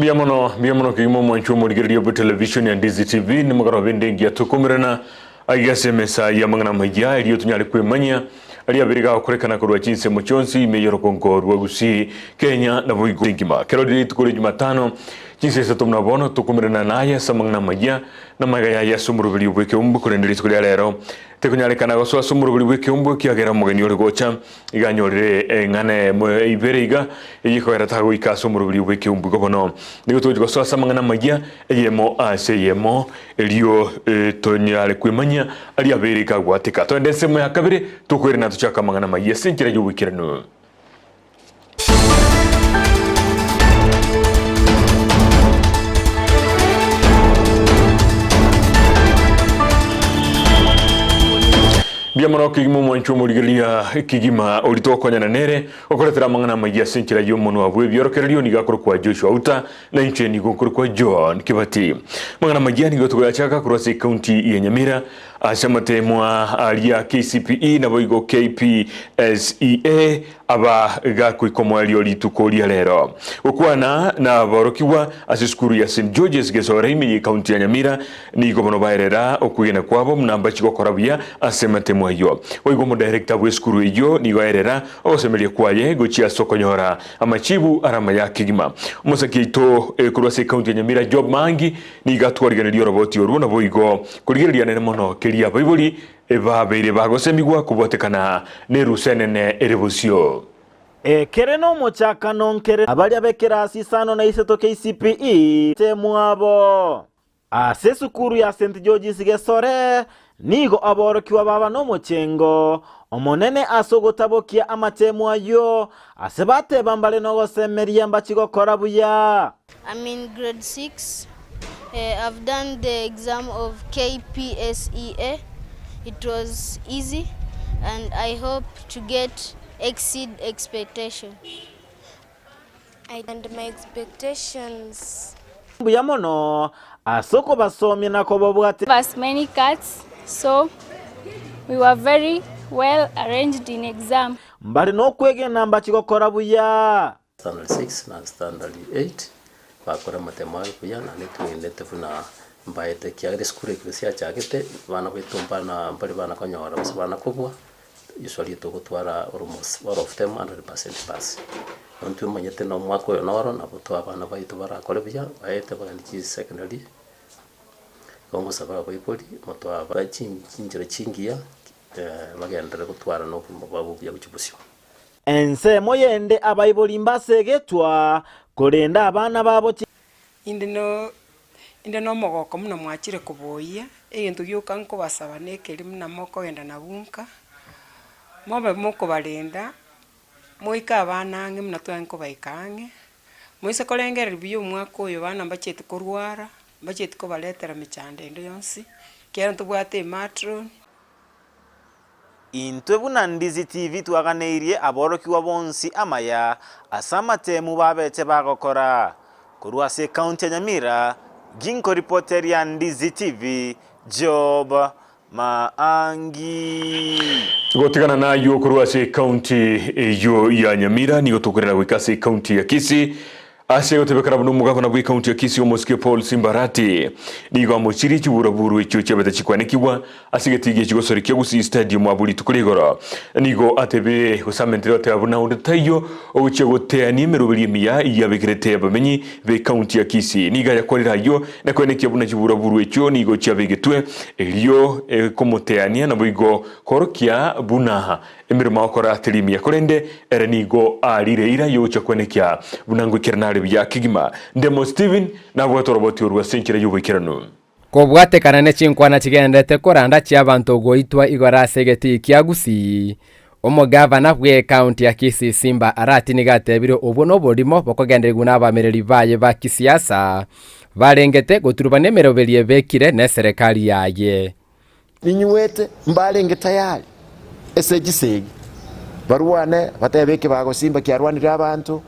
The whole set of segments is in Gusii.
Mbuya mono, mbuya mono kegima omwanchwa omorigereria bwe television ya Ndizi TV, nimogoroba ende engiya tokomerana aiga ase emesa y'amang'ana amaya erio tonyare kwemanyia aria abere gagokorekana korwa chinsemo chionsi ime y'orogongo rwa Gusii, Kenya naboigo engima. Kero rire rituko ria Jumatano chinsa isato buna bono tokomerana naye ase amang'ana amaya na amaiga yaye ase omoroberio bw'ekeumbu korende rituko ria rero tekonyarekana gosoa ase omoroberio bw'ekeumbu ekiagera omogeni ore gocha Iga anyorire eng'ana eyemo ibere iga, eyio ekogera tagoika ase omoroberio bw'ekeumbu. Igo bono nigo togochia gosoa ase amang'ana amayia, eyemo ase eyemo, erio tonyare kwemanyia aria abeire iga agwateka. Togende ensemo ya kabere, tokoirana tochake amang'ana amayia ase enchera y'oboikeranu. Mbuya mono kegima omwanchwa omorigereria kegima oria togokonyana nere okoretera amang'ana amayia ase enchera y'omonwa bw'ebiorokererio nigo akorokwa Joshua Outa na inche nigo nkorokwa John Kibati. Amang'ana amayia nigo togoyachaka korwa ase ekaunti ya Nyamira ase amateemwa aria KCPE naboigo KPSEA Aba gakoika omoerio rituko ria rero. Gokwana naborokigwa ase esukuru ya St George's Gesore ime ye county ya Nyamira nigo bono baerera okwegena kwabo buna mbachi gokora buya ase amatemo ayio. Boigo omodirector bw'esukuru eyio nigo aerera ogosemeria kwaye gochia ase okonyora amachibu are amaya kegima. Omosaki oito korwa ase ecounty ya Nyamira Job Maangi nigo atwarigereria oroboti orwo naboigo korigereria nere mono keria abaibori Babeire bagosemigwa kobwatekana nerusa enene ere bosio. Ekere nomochakano nkere abaria b'ekerasi isano na isato KCPE temwabo. Ase esukuru ya St George's Gesore nigo aborokigwa baba nomochengo omonene ase ogotabokia amatemo ayio ase bateba mbare nogosemeria mbachi gokora buya. I'm in grade 6. I've done the exam of KPSEA. It was easy and I hope to get exceed expectation. And my expectations. Mbuya mono ase okobasomia na kobabwatia. Us many cats so we were very well arranged in exam. Mbare nokwegena mbachi gokora buya. Standard 6 na Standard 8 bakore amatemo aye buya naende twegenete buna mbaete ekiagera esukuru ekero siachagete abana baito mbana mbari bana konyora gose bana kobua usually togotwara almost all of them hundred percent pass. Bono twemanyete na omwaka oyo noro nabo twa abana baito barakore buya baete bagende chisecondary, igo ngosaba abaibori motwaba chinchera chingiya bagenderere gotwara na obogima bwabo obuya gochia bosio. Ensemo yende abaibori mbasegetwa, korende abana babo chi. Inde no inde nomogoko buna mwachire koboyia, egento gioka nkobasaba nekeri buna mokogenda nabwo nka, mobe mokobarenda, moike abana ang'e buna tware nkobaika ang'e, moise korengereria buya omwaka oyo abana mbacheti korwara, mbacheti kobaretera mechando ende yonsi, ekiagera ntobwate ematron. Intwe buna Ndizi TV twaganeirie aborokigwa bonsi amaya ase amatemu babete bagokora. Korwa ase ekaunti ya Nyamira, ginkoripoteria Ndizi TV, Job Maangi. Gotigana nayio korwa ase ekaunti eyio ya Nyamira nigo tokorera goika ase ekaunti ya Kisii Ase gotebekana buna omogabana bw'ecounty ya Kisii omosike Paul Simbarati nigo amochirie chiburaburu echio chiabete chikwanekigwa ase egetii gie chigosori kia Gusii Stadium abwo rituko ria igoro. Nigo atebire gose amentire goteba buna onde taiyo ogochia goteania emeroberi emiya eyio abekerete abamenyi b'ecounty ya Kisii. Nigo ayakwarire ayio na koenekia buna chiburaburu echio nigo chiabegetwe erio komoteania naboigo koorokia buna Emeremo agokora teri emiya, korende ere nigo arire eira y'ogochia kwenekia buna ngoikerana are buya kegima. Ndemo Stephen nabwate oroboti orwo ase enchera y'oboikeranu. Kobwatekana ne chinkwana chigenderete koranda chi'abanto goitwa igoro ase egetii kia Gusii, omogavana bw'ecounty ya Kisii Simba Arati nigo atebire obwo noborimo bokogenderigwa nabamereri baye ba kisiasa barengete goturubana emeroberi ebekire neserekari yaye. Ninywete mbarenge tayari ase chisegi, barwane batebe eke bagosimba kiarwanire abanto,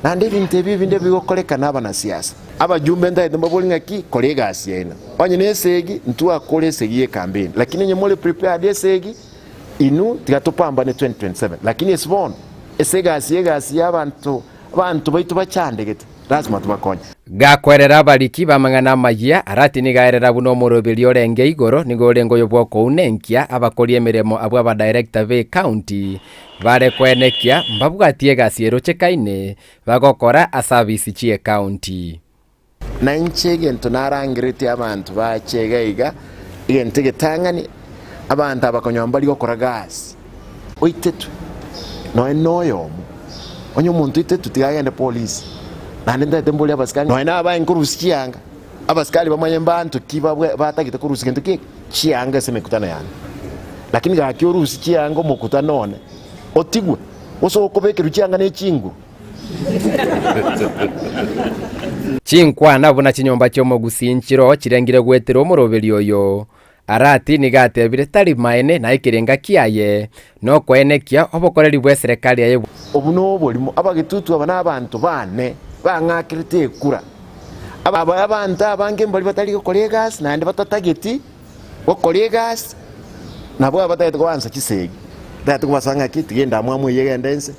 naende ebinto ebi ebinde bigokoreka nabanasiasa. Abajumbe ntagete mbabori ng'aki kora egasi yaino. Onye nesegi ntwakore esegi y'ecampaign, lakini onye more prepared esegi inwe tiga topambane 2027 lakini ase bono ase egasi egasi y'abanto abanto baito bachandegete. Lasima tobakonye. Gakwerera abariki b'amang'ana amayia, Arati nigo aerera buna omoroberi orenge igoro, nigo orenge oyo bw'okounenkia abakori emeremo abwo abadirector b'ecounty bare koenekia mbabwatie egasi erochekaine bagokora ase abisi chi'ecounty. Na inche egento narangeretie abanto bache iga iga, egento egetang'ani, abanto aba konya mbari gokora gasi, oitetwe nonya noyomo, onye omonto oitetwe tiga agende polisi, naende ntagete mborie abasikari nonya nabaye nkorusia chianga, abasikari bamanye mbanto ki babwe batagete korusia gento ki eke, chianga ase emekutano yane. Lakini gaki orusie chianga omokutano one, otigwe, gose okobekerwa chianga ne chinguru. Chinkwana buna chinyomba chi'omogusii nchiroo chirengire goetera omoroberi oyo. Arati nigo atebire tari maene na ekerenga kiaye, nokoenekia obokoreri bw'eserekari yaye. Obwo noborimo, abagetutu aba nabanto baane bang'akerete ekura. Aba abanto abange mbaria batari gokora egasi naende batatageti gokora egasi, nabwo abatagete koansa chisegi, batagete kobasa ng'aki tiga endamwamu eyio egende inse.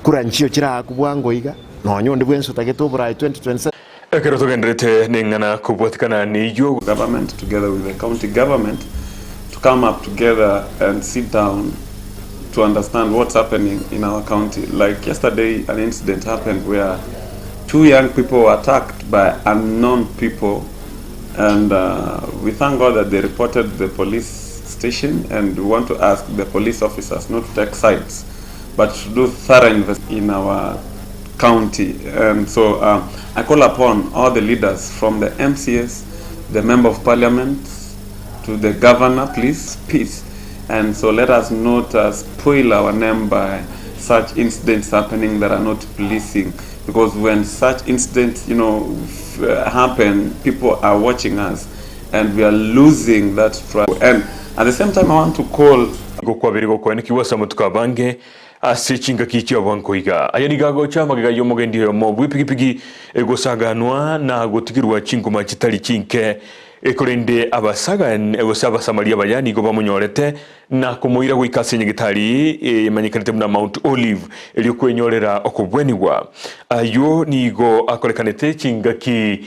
Kura nchio chiraakwe bwango iga, nonya onde bwensi otagete oboraai 2027. Ekero togenderete neng'ana kobwatikana neyio. Government together with the county government to come up together and sit down to understand what's happening in our county. Like yesterday, an incident happened where two young people were attacked by unknown people, and uh, we thank God that they reported the police station. And we want to ask the police officers not to take sides, but to do thorough investigation in our county. And so uh, I call upon all the leaders from the MCS, the Member of Parliament, to the governor, please, peace. And so let us not uh, spoil our name by such incidents happening that are not pleasing. Because when such incidents, you know, f- uh, happen, people are watching us and we are losing that trust. And at the same time, I want to call Gokwabere gokoenekigwa ase amatuko abange ase chingaki chi'obwango iga. Aya nigo agocha amagega y'omogendi oyomo bw'epigipigi egosaganwa na gotigirwa chinkuma chitari chinke. Korende abasagan gose Abasamaria abaya nigo bamonyorete na komoira goika ase nyagetari emanyekanete buna Mount Olive, erio kwenyorera okobwenigwa. Ayio nigo akorekanete chingaki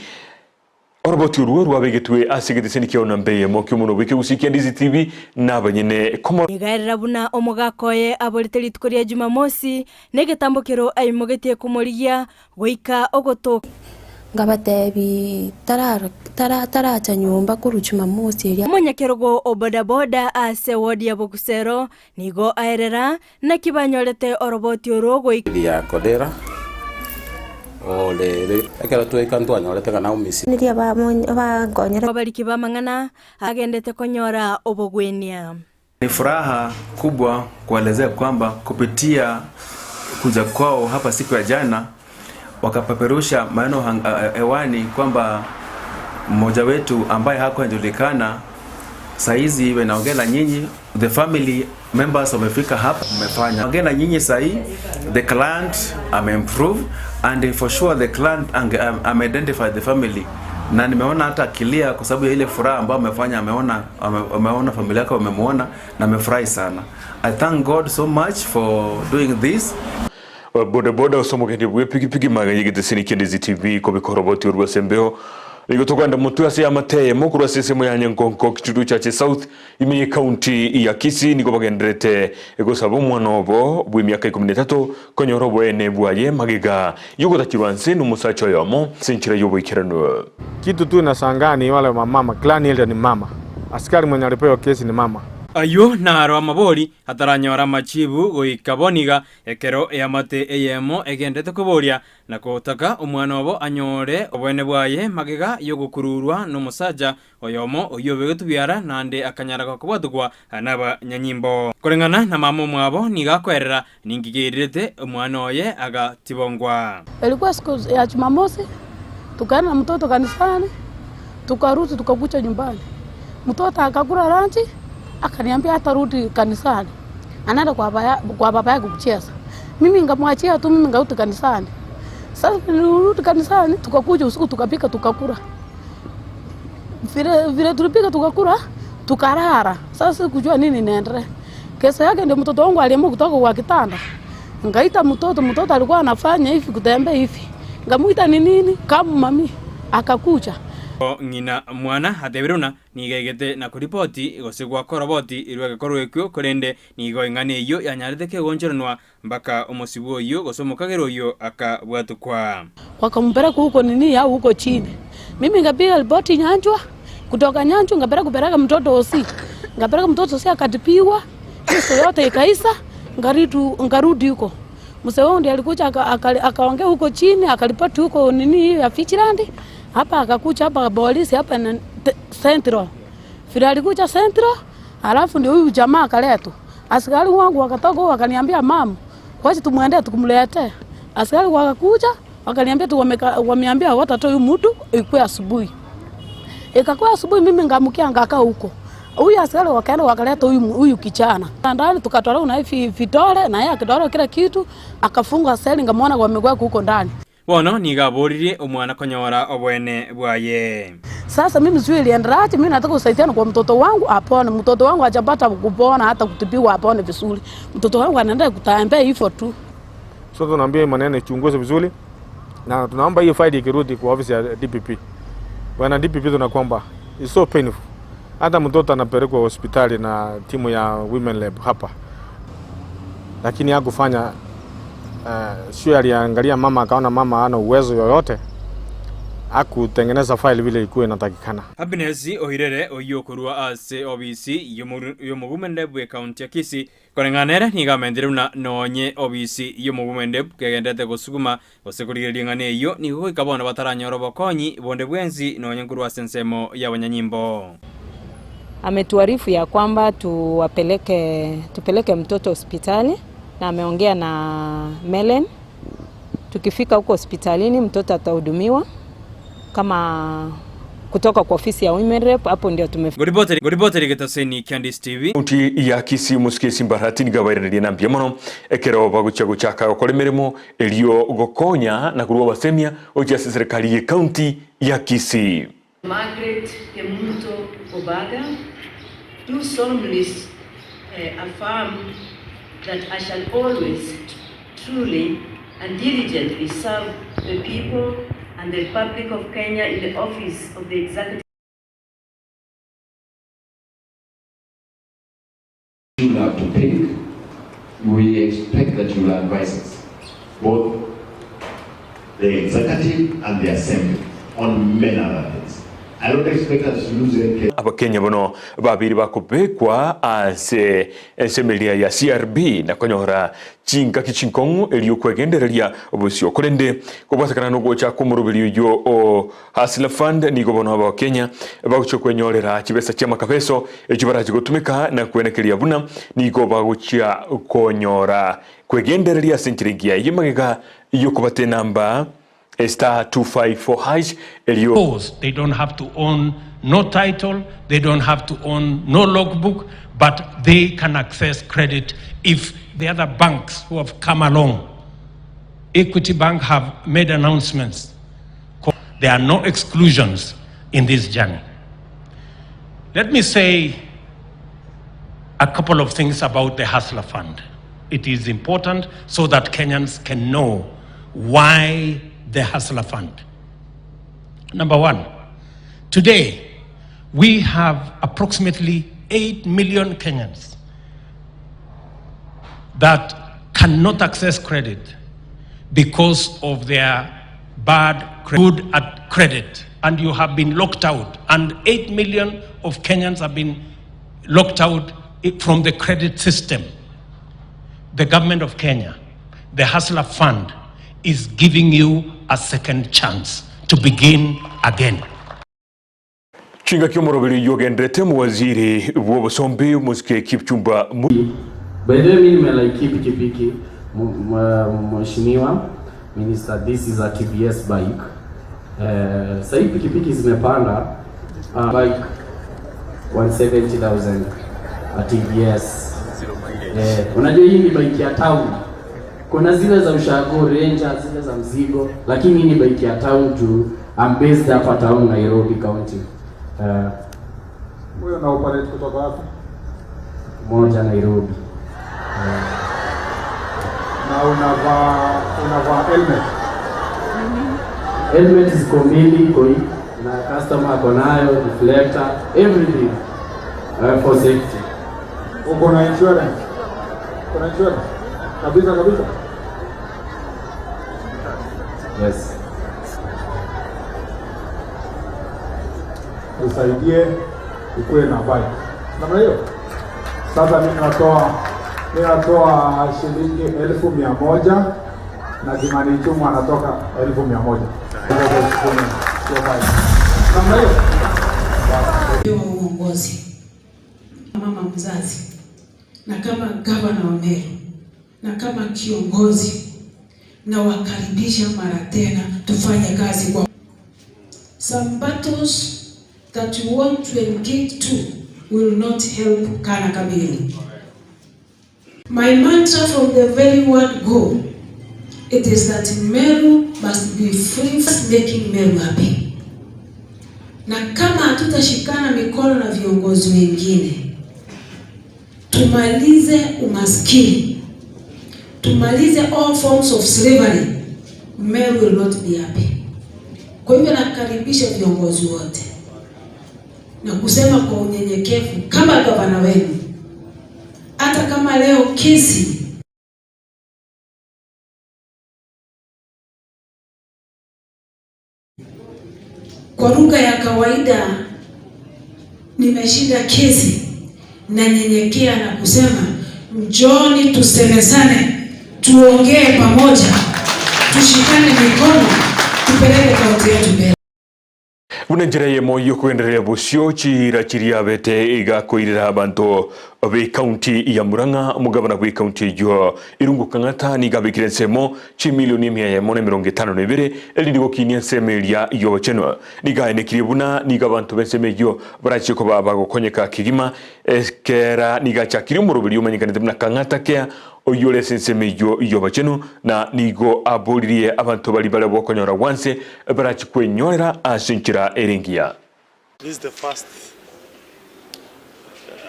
Oroboti orwo rwabegetwe ase egeteseni kiao namba eyemo ki'omonwa bw'ekegusii kia Ndizi TV na abanyene komo. Nigaerera buna omogaka oye aborete rituko ria Jumamosi, na egetambo kero aimogetie komorigia goika ogotoka. Nkabatebi, Tararo tara taracha nyomba korwa Jumamosi eria. Omonyakerogo o bodaboda ase ward ya Bokusero nigo aerera naki banyorete oroboti orwo goika. Ya Kodera, orere. Ekero twaika ntwanyorete ng'a Naomi si. Riria bankonyera. Abariki b'amang'ana agendete konyora obogwenia. Ni furaha kubwa kuwaelezea kwamba kupitia kuja kwao hapa siku ya jana wakapeperusha maneno hewani kwamba mmoja wetu ambaye hakuwa anajulikana saizi naongea na nyinyi the family members wamefika hapa mmefanya ongea na nyinyi sahii the client ameimprove and for sure the client ame identify the family na nimeona hata akilia kwa sababu ya ile furaha ambayo amefanya ameona ame, ameona familia yake wamemuona na amefurahi sana i thank god so much for doing this Bodaboda ase omogendi bw'epigipigi magega y'egeteseni kia Ndizi TV kobeka oroboti orwo ase embeo. Nigo tokogenda motwe ase eamate eyemo korwa ase ensemo ya Nyankonko Kitutu Chache South ime ye county ya Kisii nigo bagendererete gosaba omwana obo bw'emiaka ikomi na etato konyora oboene bwaye magega y'ogotakirwa nse nomosacha oyomo ase enchera y'oboikeranu. Kitu tu nashangaa ni wale wamama, clan elder ni mama, askari mwenye alipewa kesi ni mama. Ayio naro amabori ataranyora amachibu goika boniga, ekero eamate eyemo egenderete koboria na gotaka omwana obo anyore oboene bwaye magega y'ogokururwa nomosacha oyomo oyio obegetwe biara naende akanyara kobwatokwa nabanyanyimbo. Koreng'ana na mama omwabo nigo akoerera ninki keirirete omwana oye agatibongwa. Ilikuwa siku ya Jumamosi, tukaenda na mtoto kanisani, tukarudi tukakuja nyumbani. Mtoto akakula lunch, akaniambia hatarudi kanisani, anaenda kwa baba, kwa baba yake kucheza. Mimi ngamwachia tu, mimi ngarudi kanisani. Sasa nilirudi kanisani, tukakuja usiku tukapika tukakula. Vile vile tulipika tukakula, tukalala. Sasa sikujua nini inaendelea. Kesho yake ndio mtoto wangu aliamua kutoka kwa kitanda. Ngaita mtoto, mtoto alikuwa anafanya hivi kutembea hivi. Nkamoita ni nini? Come mami. Akakucha. Ng'ina mwana atebire buna nigo aigete na koripoti gose goaka oroboti rw'egekorwa ekio, korende nigo eng'ana eyio yanyarete kegonchoranwa mpaka omosibwa oyio gose omokagera oyio akabwatukwa. Wakampeleka huko nini yao huko chini. Mimi nikapiga ripoti Nyanchwa, kutoka Nyanchwa nikapeleka kupeleka mtoto hosi. Nikapeleka mtoto hosi akatibiwa, hizo yote ikaisha, nkarudi huko. Mzee wangu ndiye alikuja akaongea huko chini, akaripoti huko nini hiyo ya Vigilante. Hapa akakuja hapa polisi hapa na Central. Vile alikuja Central, alafu ndio huyu jamaa akaletwa. Askari wangu wakatoka huko wakaniambia mama, wacha tumuendee tukumletee. Askari wakakuja wakaniambia tu wameambia watatoa huyu mtu ikuwe asubuhi. Ikakuwa asubuhi mimi nikaamkia nikakaa huko. Huyu askari wakaenda wakaleta huyu kijana. Ndani tukatolewa na hivi vidole na yeye akitolewa kila kitu akafunga seli ngamwona wamekuwa huko ndani. Bono nigo aboririe omwana konyora obwene bwaye. Sasa mimi sijui iliendelea aje, mimi nataka usaidiane kwa mtoto wangu apone. Mtoto wangu hajapata kupona hata kutibiwa apone vizuri. Mtoto wangu anaendelea kutembea hivyo tu. So tunaambia hii maneno ichunguzwe vizuri na tunaomba hiyo faili ikirudi kwa ofisi ya DPP. Bwana DPP tunakuomba, it's so painful. Hata mtoto anapelekwa hospitali na timu ya Women Lab hapa. Lakini hakufanya sio, aliangalia mama akaona mama hana uwezo yoyote, hakutengeneza file vile ilikuwa inatakikana. Happiness Oirere oyokorwa ase obisi y'omogumende bwe county ya Kisii koreng'anere nigo amendire buna nonye obisi y'omogumende kegendete gosuguma gose korigereria ng'ana eyio nigo goika bono bataranyora obokonyi bonde bwensi nonye nkorwa ase ensemo y'abanyanyimbo. Ametuarifu ya kwamba tupeleke mtoto hospitali na ameongea na Melen. Tukifika huko hospitalini mtoto atahudumiwa kama kutoka kwa ofisi ya Women Rep, hapo ndio tumefika. Goripoteri getaseni Candice TV. Kaunti ya Kisii musike Simbarati nigabairanirie na mbia mono ekero baguchia guchaka gokora emirimo erio gokonya na kurwa basemia gochia ase serikali ya kaunti ya Kisii. Margaret Kemunto Obaga, do solemnly affirm that I shall always truly and diligently serve the people and the Republic of Kenya in the office of the Executive. You have to think. We expect that you will advise us, both the executive and the assembly, on many other things. I don't expect us to lose any case. Abakenya bono babiri bakobekwa ase ensemeria ya CRB na konyora chinkaki chinkong'u erio kwegendereria obosio korende kobwatekana nogocha komoroberi oyo o Hustler Fund nigo bono abakenya bagochia kwenyorera chibesa chia makabeso echio barachi gotumeka na kwenekeria buna nigo bagochia konyora kwegendereria ase enchera engiya eye magega yokobata enamba star 254 hash erio. Course, they don't have to own no title, they don't have to own no logbook, but they can access credit if the other banks who have come along. Equity Bank have made announcements. There are no exclusions in this journey. Let me say a couple of things about the Hustler Fund. It is important so that Kenyans can know why the Hustler Fund. Number one, today we have approximately 8 million Kenyans that cannot access credit because of their bad good at credit, and you have been locked out. And 8 million of Kenyans have been locked out from the credit system. The government of Kenya, the Hustler Fund, is giving you a second chance to begin again. Chinga kiomoroberi yogendrete muwaziri w'obusombi musike Kipchumba By the way, mimi nimelike pikipiki, mheshimiwa minister, this is a TVS bike. Sasa hii pikipiki zimepanda, bike 170,000 a TVS. Unajua hii ni bike ya town. Kuna zile za ushago Ranger, zile za mzigo, lakini hii ni bike ya town juu I'm based hapa town Nairobi County. Wewe una operate kutoka wapi? Moja Nairobi. Na unavaa helmet? Helmet ziko mbili, iko hii na customer ako nayo, reflector, everything for safety. Uko na insurance? Uko na insurance? Kabisa kabisa. Yes. Usaidie ukuwe na bike. Namna hiyo. Sasa mimi natoa mimi natoa shilingi 100,000 na Kimani Ichung'wah anatoka 100,000. Namna hiyo. Wa uongozi, mama mzazi, na kama gavana wa Meru na kama kiongozi, na wakaribisha mara tena tufanye kazi kwa Some battles that you want to engage to will not help Kana Kabiru. My mantra from the very word go, it is that Meru must be free, making Meru happy. Na kama hatutashikana mikono na viongozi wengine, tumalize umaskini, tumalize all forms of slavery, Meru will not be happy. Kwa hivyo nakaribisha viongozi wote na kusema kwa unyenyekevu kama gavana wenu, hata kama leo kesi kwa lugha ya kawaida nimeshinda kesi, na nyenyekea na kusema njoni tusemezane, tuongee pamoja, tushikane mikono, tupeleke kaunti yetu mbele. Buna njira yemo yokuenderea bucio chira chiria bete igakoirera abanto be county ya Murang'a omogabana bwe county eyo Irungu Kang'ata nigabekire ensemo chimilioni 152 erinde gokinia ensemo eria yobochenwa nigaenekirie buna niga abanto b'ensemo eyo barachie koba bagokonyeka kigima ekera nigachakirie omoroberi omanyekanete buna Kang'ata Care oyore ase ensemo eyo yobachenu na nigo aboririe abanto bari bare bokonyora gwanse barachi kwenyorera ase enchera ere engiya. This is the first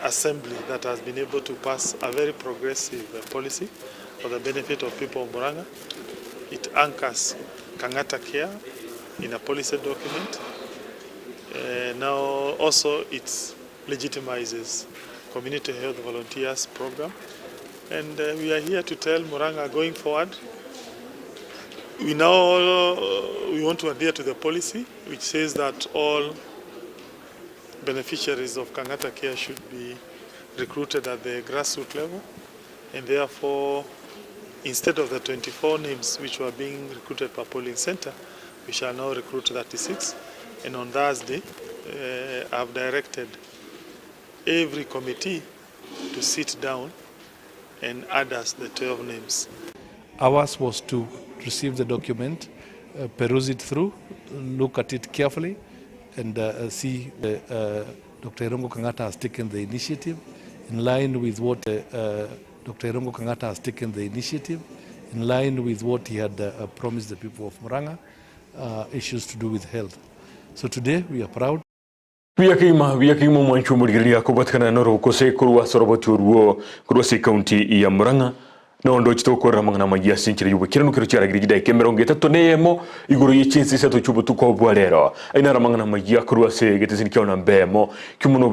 assembly that has been able to pass a very progressive policy for the benefit of people of Murang'a. It anchors Kang'ata Care in a policy document. Now also it legitimizes Community Health Volunteers Program. And we are here to tell Murang'a going forward, we now we want to adhere to the policy which says that all beneficiaries of Kang'ata Care should be recruited at the grassroots level, and therefore instead of the 24 names which were being recruited per polling center, we shall now recruit 36. And on Thursday, I've directed every committee to sit down and add us the 12 names. Ours was to receive the document, peruse it through, look at it carefully, and see Dr. Irungu Kang'ata has taken the initiative in line with what Dr. Irungu Kang'ata has taken the initiative in line with what he had promised the people of Murang'a, issues to do with health. So today we are proud. Biakima mwanchu murigeria kubatikana noro kose kurwa soroboti oruo kurwa se county ya Murang'a nondo chitokorera mang'ana magia sinchire yubukira nukiro chiaragiri jidaika 31 iguru yechinsi isato chubutuko bwa rero ainara mang'ana magia kurwa se getesini kiona mbemo kimuno.